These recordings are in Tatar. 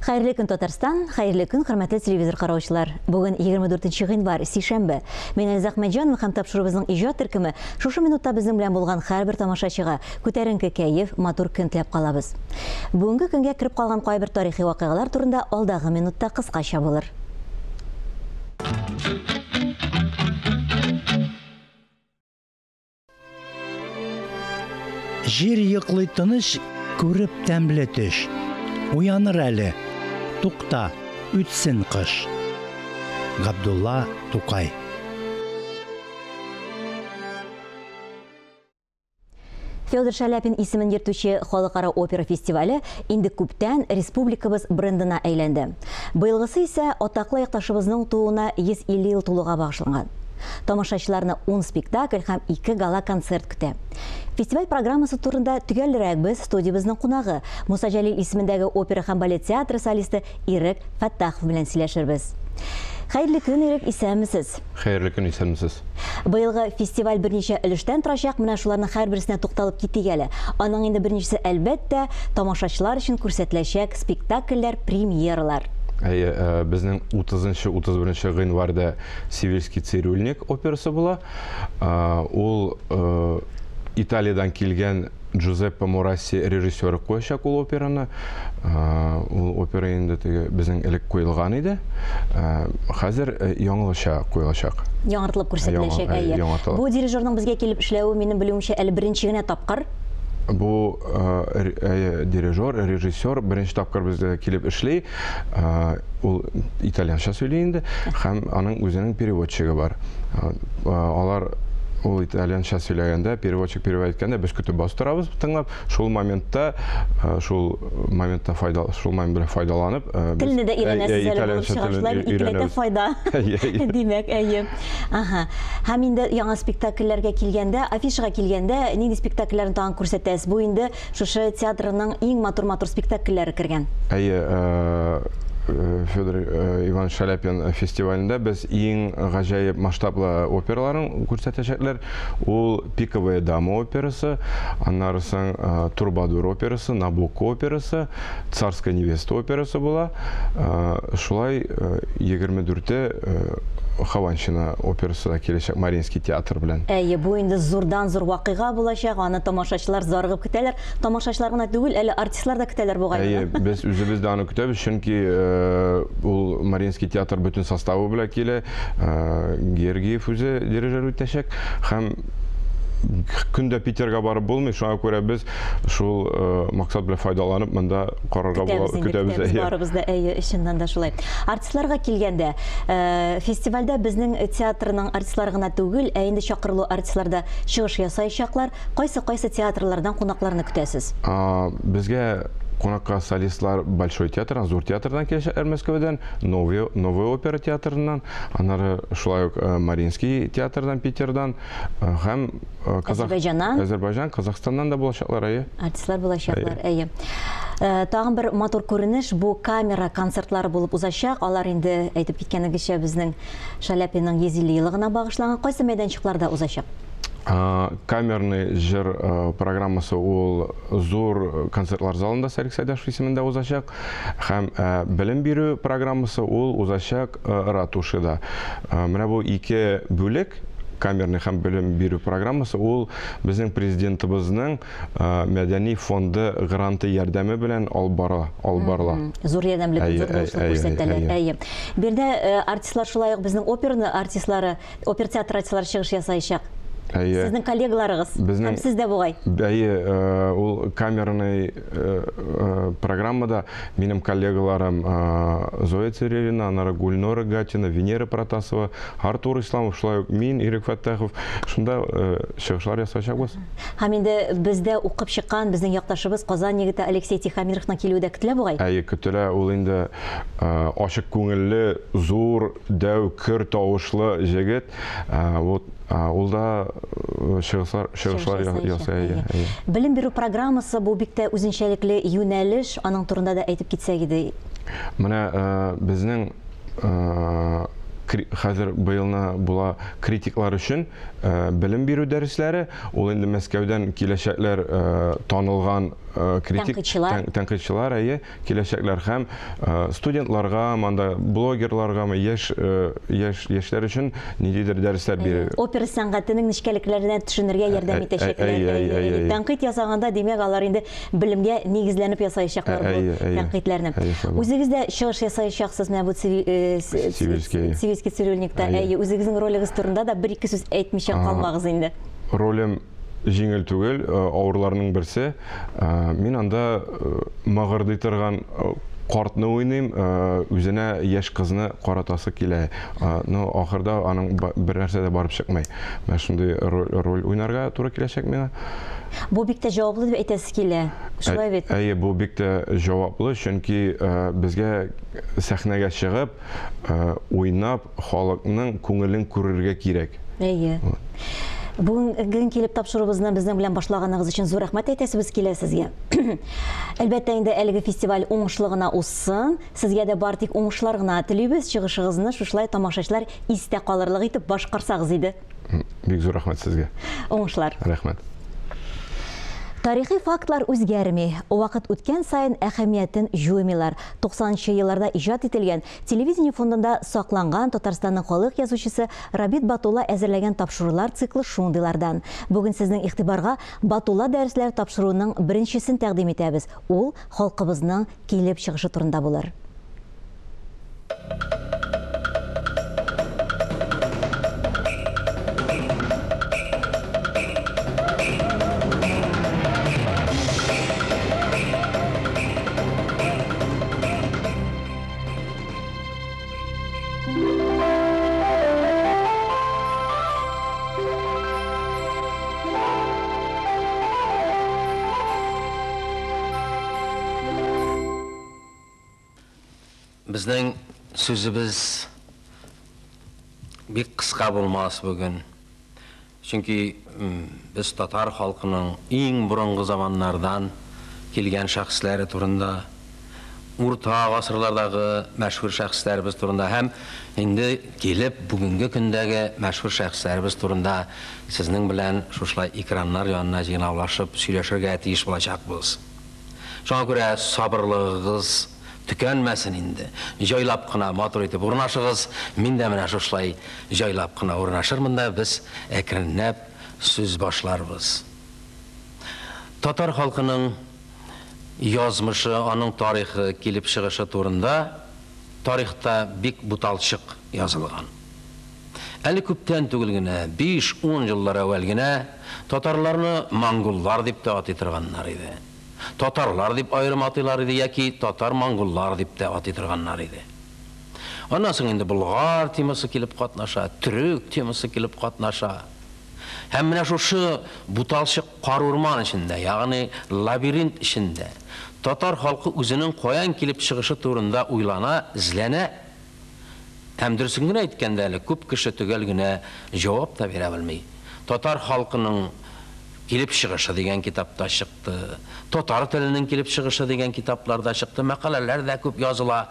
Хәерле көн, Татарстан, хәерле көн, хөрмәтле телевизор караучылар. Бүген 24 гыйнвар, сишәмбе. Мин Эльза Әхмәтҗанова һәм тапшыруыбызның иҗат төркеме шушы минутта безнең белән булган һәрбер тамашачыга күтәренке кәеф, матур көн теләп калабыз. Бүгенге көнгә кереп калган кайбер тарихи вакыйгалар турында алдагы минутта кыскача булыр. Җир йоклый тыныч, күреп тәмле төш. Уяныр әле, тукта, үтсен кыш. Габдулла Тукай. Федор Шаляпин исемен йөртүче халыкара опера фестивале инде күптән республикабыз брендына әйләнде. Быелгысы исә атаклы якташыбызның тууына 150 ел тулуга багышланган. Тамашачыларны 10 спектакль һәм 2 гала-концерт көтә. Фестиваль программасы турында төгәлрәк без студиябезнең кунагы Муса Җәлил исемендәге опера һәм балет театры солисты Ирек Фәттахов белән сөйләшербез. Хәерле көн, Ирек, исәнмесез. Хәерле көн, исәнмесез. Быелгы фестиваль берничә өлештән торачак, менә шуларның һәрберсенә тукталып китик әле. Аның инде беренчесе, әлбәттә, тамашачылар өчен күрсәтеләчәк спектакльләр, премьералар. Әйе, безнең 30-31 гыйнварда Севильский цирюльник операсы була. Ул Италиядән килгән Джузеппе Морасси режиссеры куячак ул операны. Ул опера инде теге безнең элек куелган иде. Хәзер яңалыча куелачак. Яңартылып күрсәтеләчәк, әйе. Бу дирижерның безгә килеп эшләве, минем белүемчә, әле беренче генә тапкыр. Бу дирижер, режиссер беренче тапкыр безгә килеп эшли. Ул итальянча сөйли инде, һәм аның үзенең переводчигы бар. Алар ул итальянча сөйләгәндә, переводчик перевод иткәндә, без көтеп басып торабыз, тыңлап. Шул моментта, шул моментта файда, шул момент белән файдаланып, телне дә өйрәнәсез әле булып чыга, шулай икеләтә файда. Димәк, әйе. Ага. Һәм инде яңа спектакльләргә килгәндә, афишага килгәндә, нинди спектакльләрне тагын күрсәтәсез? Бу инде шушы театрның иң матур-матур спектакльләре кергән. Әйе, Федор Иванович Шаляпин фестивалендә без иң гаҗәеп масштаблы операларын күрсәтәчәкләр. Ул Пиковая дама операсы, аннары соң Трубадур операсы, Набуко операсы, Царская невеста операсы була. Шулай 24-те Хованщина операсы да киләчәк Мариинский театр белән. Әйе, бу инде зурдан-зур вакыйга булачак, аны тамашачылар зарыгып көтәләр. Тамашачылар гына түгел, әле артистлар да көтәләр бугай. Әйе, без үзебез дә аны көтәбез, чөнки ул Мариинский театр бөтен составы белән килә. Гергиев үзе дирижер итәчәк һәм көндә Питерга барып булмый, шуңа күрә без шул максат белән файдаланып монда карарга була, көтәбез. Көтәбез барыбыз да, әйе, чыннан да шулай. Артистларга килгәндә, фестивальдә безнең театрның артистлары гына түгел, ә инде чакырылу артистлар да чыгыш ясаячаклар. Кайсы-кайсы театрлардан кунакларны көтәсез? Безгә кунакка солистлар Большой театрдан, Зур театрдан киләчәкләр Мәскәүдән, Новый, Новый опера театрыннан, аннары шулай ук Мариинский театрдан, Питердан һәм Казах... Азербайҗаннан. Азербайҗан, Казахстаннан да булачаклар, әйе. Артистлар булачаклар, әйе. Тагын бер матур күренеш, бу камера концертлары булып узачак. Алар инде әйтеп киткәнегезчә безнең Шаляпинның 150 еллыгына багышланган. Кайсы мәйданчыкларда узачак? Камерный җыр программасы ул зур концертлар залында Сәлих Сәйдәшев исемендә узачак һәм белем бирү программасы ул узачак ратушада. Менә бу ике бүлек, камерный һәм белем бирү программасы, ул безнең президентыбызның мәдәни фонды гранты ярдәме белән алып бара, алып барыла. Зур ярдәмлек, зур булышлык күрсәтәләр. Әйе. Биредә артистлар шулай ук безнең операны артистлары, опера театры артистлары чыгыш ясаячак. Әйе. Сезнең коллегаларыгыз. Безнең һәм сез дә бугай. Әйе, ул камерный программада минем коллегаларым Зоя Церерина, аннары Гульнора Гатина, Венера Протасова, Артур Исламов, шулай ук мин, Ирек Фәттахов, шунда чыгышлар ясаячакбыз. Һәм инде бездә укып чыккан безнең якташыбыз Казан егете Алексей Тихомировның килүе дә көтелә бугай? Әйе, көтелә. Ул инде ачык күңелле, зур, дәү, көр тавышлы җегет. Вот ул да чыгышлар, чыгышлар ясый. Белем бирү программасы бу бик тә үзенчәлекле юнәлеш, аның турында да әйтеп китсәк иде. Менә безнең хәзер быелны була критиклар өчен белем бирү дәресләре, ул инде Мәскәүдән киләчәкләр танылган критик тәнкыйтьчеләр әйе киләчәкләр һәм студентларга, монда блогерларга, яшь яшьләр өчен ниндидер дәресләр бирер. Опера сәнгатенең нечкәлекләренә төшенергә ярдәм итәчәкләр. Тәнкыйть ясаганда, димәк, алар инде белемгә нигезләнеп ясаячаклар бу тәнкыйтьләрне. Үзегез дә чыгыш ясаячаксыз менә бу Сивильский цирюльникта. Әйе, үзегезнең ролегез турында да бер-ике сүз әйтмичә калмагыз инде. Ролем җиңел түгел, авырларның берсе. Мин анда мыгырдый торган картны уйныйм, үзенә яшь кызны каратасы килә. Но ахырда аның бер нәрсә дә барып чыкмый. Менә шундый роль уйнарга туры киләчәк миңа. Бу бик тә җаваплы дип әйтәсе килә. Шулай бит? Әйе, бу бик тә җаваплы, чөнки безгә сәхнәгә чыгып, уйнап, халыкның күңелен күрергә кирәк. Әйе. Бүген килеп тапшыруыбызны безнең белән башлаганыгыз өчен зур рәхмәт әйтәсебез килә сезгә. Әлбәттә инде әлеге фестиваль уңышлы гына узсын. Сезгә дә бар тик уңышлар гына телибез. Чыгышыгызны шушылай тамашачылар истә калырлык итеп башкарсагыз иде. Бик зур рәхмәт сезгә. Уңышлар. Рәхмәт. Тарихи фактлар үзгәрми. Вакыт үткән саен әһәмиятен җуймыйлар. 90нчы елларда иҗат ителгән, телевидение фондында сакланган Татарстанның халык язучысы Рабит Батулла әзерләгән тапшырулар циклы шундыйлардан. Бүген сезнең игътибарга Батулла дәресләр тапшыруының беренчесен тәкъдим итәбез. Ул халкыбызның килеп чыгышы турында булыр. Безнең сүзебез бик кыска булмас бүген. Чөнки без татар халкының иң борынгы заманнардан килгән шәхесләре турында, урта гасырлардагы мәшһүр шәхесләребез турында һәм инде килеп бүгенге көндәге мәшһүр шәхесләребез турында сезнең белән шушылай экраннар янына җыйнаулашып сөйләшергә тиеш булачакбыз. Шуңа күрә сабырлыгыгыз төкәнмәсен инде. Җайлап кына матур итеп урнашыгыз. Мин дә менә шушылай җайлап кына урнашырмын да, без әкренләп сүз башларбыз. Татар халкының язмышы, аның тарихы, килеп чыгышы турында тарихта бик буталчык язылган. Әле күптән түгел генә, 5-10 еллар әүвәл генә татарларны монголлар дип тә атый торганнар иде. Татарлар дип аерым атыйлар иде яки татар-монголлар дип тә атый торганнар иде. Аннан соң инде болгар темасы килеп катнаша, төрек темасы килеп катнаша. Һәм менә шушы буталчык кар урман эчендә, ягъни лабиринт эчендә татар халкы үзенең каян килеп чыгышы турында уйлана, эзләнә. Һәм дөресен генә әйткәндә әле күп кеше төгәл генә җавап та бирә белми. Татар халкының килеп чыгышы дигән китапта чыкты, татар теленең килеп чыгышы дигән китапларда чыкты, мәкаләләр дә күп языла,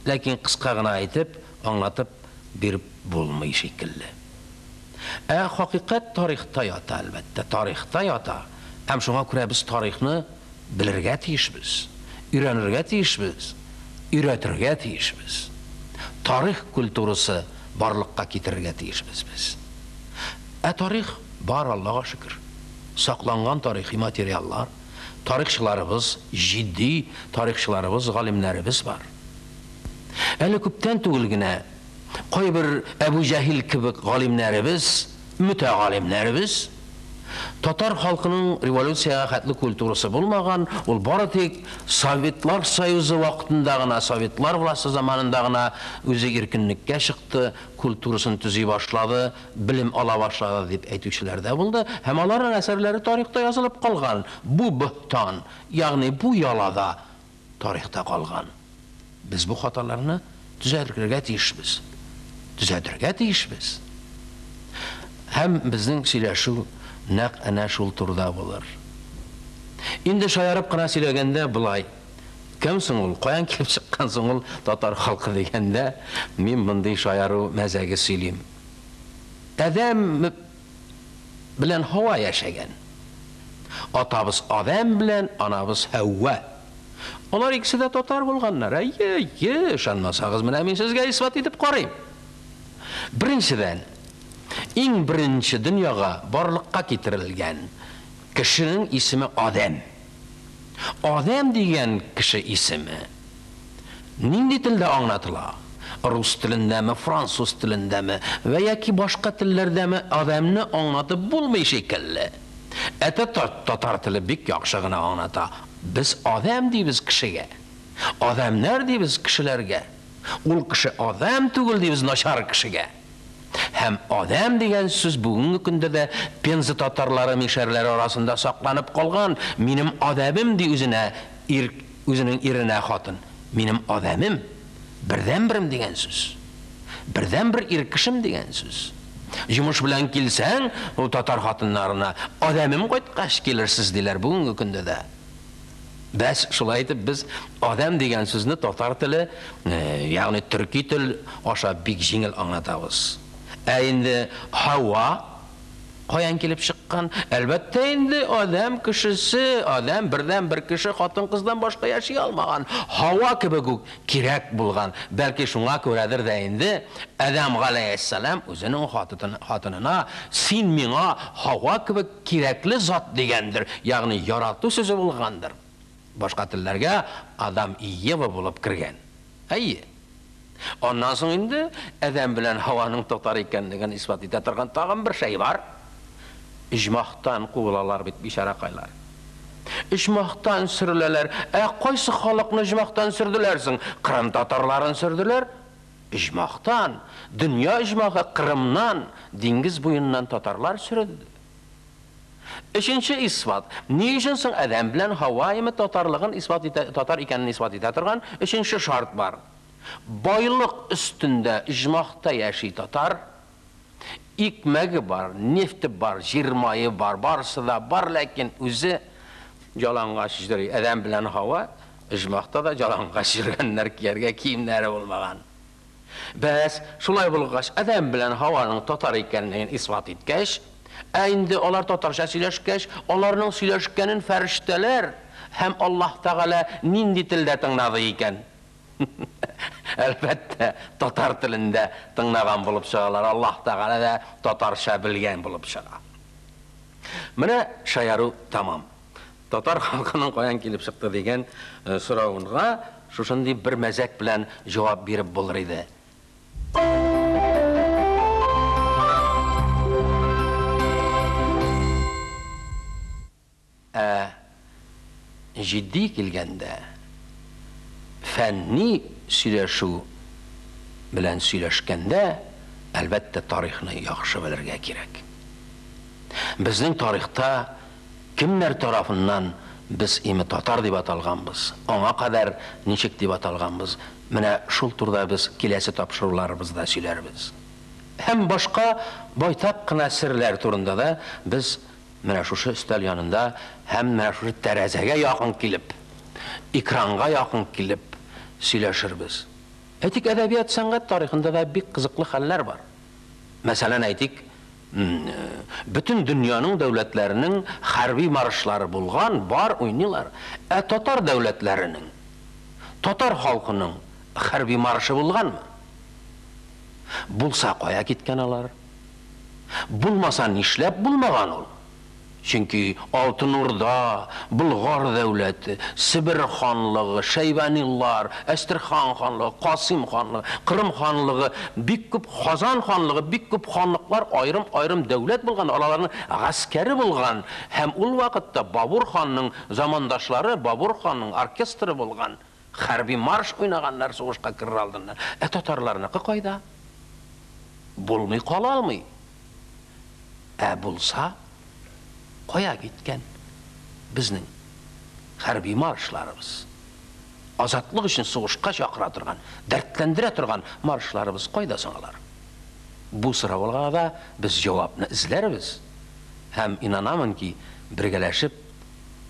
ләкин кыска гына әйтеп, аңлатып биреп булмый шикелле. Ә хакыйкать тарихта ята, әлбәттә, тарихта ята. Һәм шуңа күрә без тарихны белергә тиешбез, өйрәнергә тиешбез, өйрәтергә тиешбез. Тарих культурасы барлыкка китерергә тиешбез без. Ә тарих бар, Аллага шөкер. Сакланган тарихи материаллар, тарихчыларыбыз, җитди тарихчыларыбыз, галимнәребез бар. Әле күптән түгел генә кайбер Әбу Җәһил кебек галимнәребез, мөтәгалимнәребез татар халкының революциягә хәтле культурасы булмаган, ул бары тик Советлар Союзы вакытында гына, Советлар власты заманында гына үзе иркенлеккә чыкты, культурасын төзи башлады, белем ала башлады дип әйтүчеләр дә булды. Һәм аларның әсәрләре тарихта язылып калган. Бу бөһтан, ягъни бу ялада тарихта калган. Без бу хаталарны төзәтергә тиешбез. Төзәтергә тиешбез. Һәм безнең сөйләшү нәкъ әнә шул турыда булыр. Инде шаярып кына сөйләгәндә болай: кем соң ул, каян килеп чыккан соң ул татар халкы дигәндә, мин мондый шаяру мәзәге сөйлим. Адәм белән Һава яшәгән. Атабыз Адәм белән анабыз Һәүва. Алар икесе дә татар булганнар. Әйе, әйе, ышанмасагыз, менә мин сезгә исбат итеп карыйм. Беренчедән, иң беренче дөньяга барлыкка китерелгән кешенең исеме Адәм. Адәм дигән кеше исеме нинди телдә аңлатыла? Рус телендәме, француз телендәме вә яки башка телләрдәме Адәмне аңлатып булмый шикелле. Ә татар теле бик яхшы гына аңлата. Без Адәм дибез кешегә. Адәмнәр дибез кешеләргә. Ул кеше Адәм түгел дибез начар кешегә. Һәм Адәм дигән сүз бүгенге көндә дә Пенза татарлары, мишәрләре арасында сакланып калган. Минем Адәмем ди үзенә ир, үзенең иренә хатын. Минем Адәмем, бердәнберем дигән сүз. Бердәнбер ир кешем дигән сүз. Йомыш белән килсәң, ул татар хатыннарына Адәмем кайткач килерсез диләр бүгенге көндә дә. Бәс, шулай итеп без Адәм дигән сүзне татар теле, ягъни төрки тел аша бик җиңел аңлатабыз. Ә инде Һава каян килеп чыккан? Әлбәттә инде Адәм кешесе, Адәм бердән-бер кеше хатын-кыздан башка яши алмаган. Һава кебек үк кирәк булган. Бәлки шуңа күрәдер дә инде Адәм галәйһиссәлам үзенең хатынына син миңа һава кебек кирәкле зат дигәндер, ягъни ярату сүзе булгандыр. Башка телләргә Адам и Ева булып кергән. Әйе. Аннан соң инде Адәм белән Һаваның татар икәнлеген исбат итә торган тагын бер шәй бар. Иҗмахтан куылалар бит бичаракайлар. Иҗмахтан сөреләләр. Ә кайсы халыкны иҗмахтан сөрделәр соң? Кырым татарларын сөрделәр. Иҗмахтан, дөнья иҗмахы Кырымнан, диңгез буеннан татарлар сөрелде. Өченче исбат. Ни өчен соң Адәм белән Һава име татарлыгын исбат итә, татар икәнен исбат итә торган өченче шарт бар. Байлык өстендә иҗмахта яши татар. Икмәге бар, нефте бар, җир мае бар, барысы да бар, ләкин үзе ялангач йөри. Адәм белән Һава иҗмахта да ялангач йөргәннәр, кияргә киемнәре булмаган. Бәс, шулай булгач, Адәм белән Һаваның татар икәнлеген исбат иткәч, ә инде алар татарча сөйләшкәч, аларның сөйләшкәнен фәрештәләр һәм Аллаһ Тәгалә нинди телдә тыңлады икән? Әлбәттә, татар телендә тыңлаган булып чыгалар. Аллаһ Тәгалә дә татарча белгән булып чыга. Менә шаяру тамам. Татар халкының каян килеп чыкты дигән соравынга шушындый бер мәзәк белән җавап биреп булыр иде. Ә җитди килгәндә, фәнни сөйләшү белән сөйләшкәндә, әлбәттә, тарихны яхшы белергә кирәк. Безнең тарихта кемнәр тарафыннан без име татар дип аталганбыз, аңа кадәр ничек дип аталганбыз, менә шул турыда без киләсе тапшыруларыбызда сөйләрбез. Һәм башка байтак кына серләр турында да без менә шушы өстәл янында һәм менә шушы тәрәзәгә якын килеп, экранга якын килеп сөйләшербез. Әйтик, әдәбият сәнгать тарихында да бик кызыклы хәлләр бар. Мәсәлән, әйтик, бөтен дөньяның дәүләтләренең хәрби маршлары булган, бар уйныйлар. Ә татар дәүләтләренең, татар халкының хәрби маршы булганмы? Булса кая киткән алар? Булмаса нишләп булмаган ул? Чөнки Алтын Урда, Болгар дәүләте, Себер ханлыгы, Шәйбанилар, Әстерхан ханлыгы, Касыйм ханлыгы, Кырым ханлыгы, бик күп Казан ханлыгы, бик күп ханлыклар аерым-аерым дәүләт булган, аларның гаскәре булган һәм ул вакытта Бабур ханның замандашлары, Бабур ханның оркестры булган. Хәрби марш уйнаганнар сугышка керер алдыннан. Ә татарларныкы кайда? Булмый кала алмый. Ә булса, кая киткән безнең хәрби маршларыбыз? Азатлык өчен сугышка чакыра торган, дәртләндерә торган маршларыбыз кайда соң алар? Бу сорауга да без җавапны эзләрбез. Һәм инанамын ки, бергәләшеп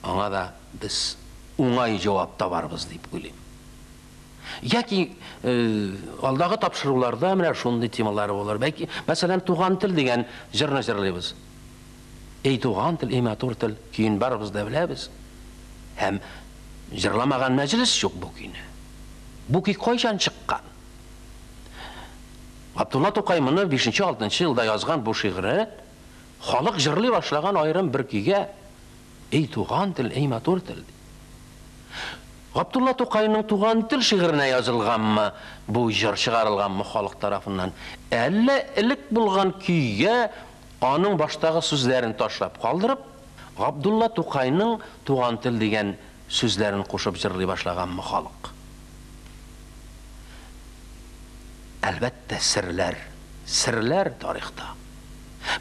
аңа да без уңай җавап табарбыз дип уйлыйм. Яки алдагы тапшыруларда менә шундый темалар булыр. Бәлки, мәсәлән, Туган тел дигән җырны җырлыйбыз. Эй туган тел, эй матур тел көен барыбыз да беләбез. Һәм җырламаган мәҗлес юк бу көйне. Бу көй кайчан чыккан? Габдулла Тукай моны 5-6 елда язган бу шигыре халык җырлый башлаган аерым бер көйгә Эй туган тел, эй матур тел. Габдулла Тукайның Туган тел шигыренә язылганмы бу җыр, чыгарылганмы халык тарафыннан? Әллә элек булган көйгә аның баштагы сүзләрен ташлап калдырып, Габдулла Тукайның Туган тел дигән сүзләрен кушып җырлый башлаганмы халык? Әлбәттә, серләр, серләр тарихта.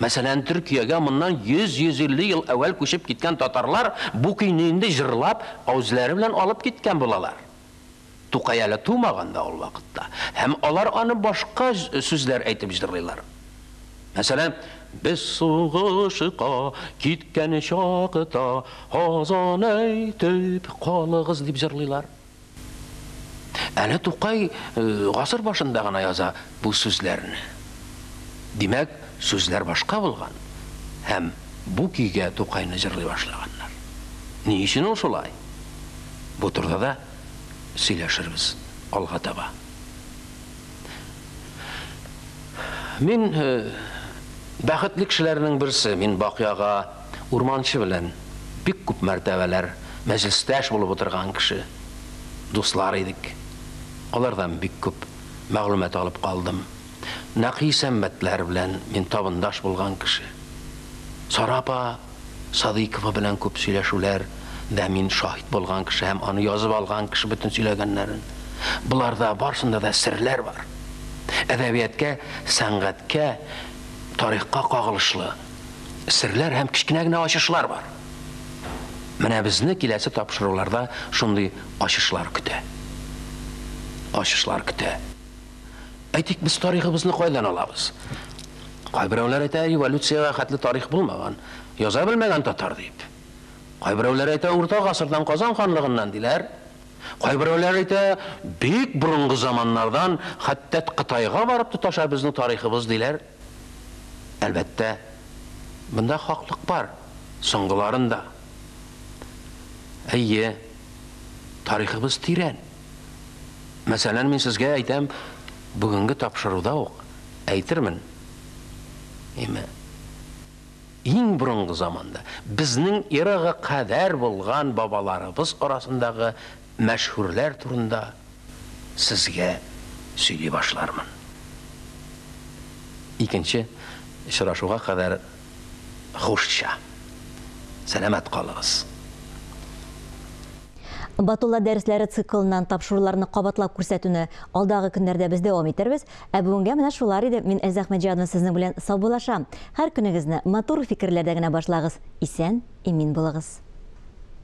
Мәсәлән, Төркиягә моннан 100-150 ел әүвәл күчеп киткән татарлар бу көйне инде җырлап, үзләре белән алып киткән булалар. Тукай әле тумаган да ул вакытта. Һәм алар аны башка сүзләр әйтеп җырлыйлар. Мәсәлән, без сугышка киткән чакта азан әйтеп калыгыз дип җырлыйлар. Әле Тукай гасыр башында гына яза бу сүзләрне. Димәк, сүзләр башка булган һәм бу көйгә Тукайны җырлый башлаганнар. Ни өчен ул шулай? Бу турыда да сөйләшербез алга таба. Мин бәхетле кешеләрнең берсе. Мин Бакый ага Урманчы белән бик күп мәртәбәләр мәҗлестәш булып утырган кеше. Дуслар идек. Алардан бик күп мәгълүмат алып калдым. Нәкый Исәнбәтләр белән мин табындаш булган кеше. Сара апа Садыйкова белән күп сөйләшүләр дә мин шаһит булган кеше һәм аны язып алган кеше бөтен сөйләгәннәрен. Боларда барсында да серләр бар. Әдәбиятка, сәнгатькә, тарихка кагылышлы серләр һәм кечкенә генә ачышлар бар. Менә безне киләсе тапшыруларда шундый ачышлар көтә. Ачышлар көтә. Әйтик, без тарихыбызны кайдан алабыз? Кайберәүләр әйтә, революциягә хәтле тарих булмаган, яза белмәгән татар дип. Кайберәүләр әйтә, урта гасырдан Казан ханлыгыннан диләр. Кайберәүләр әйтә, бик борынгы заманнардан, хәтта Кытайга барып тоташа безнең тарихыбыз диләр. Әлбәттә, монда хаклык бар, соңгыларында. Әйе, тарихыбыз тирән. Мәсәлән, мин сезгә әйтәм, бүгенге тапшыруда ук әйтермен. Име? Иң борынгы заманда безнең эрага кадәр булган бабаларыбыз арасындагы мәшһүрләр турында сезгә сөйли башлармын. Икенче очрашуга кадәр хушча. Сәламәт калыгыз. Батулла дәресләре циклыннан тапшыруларны кабатлап күрсәтүне алдагы көннәрдә без дәвам итәрбез. Ә бүгенгә менә шулар иде. Мин Эльза Әхмәтҗанова сезнең белән саубуллашам. Һәр көнегезне матур фикерләрдә генә башлагыз. Исән, имин булыгыз.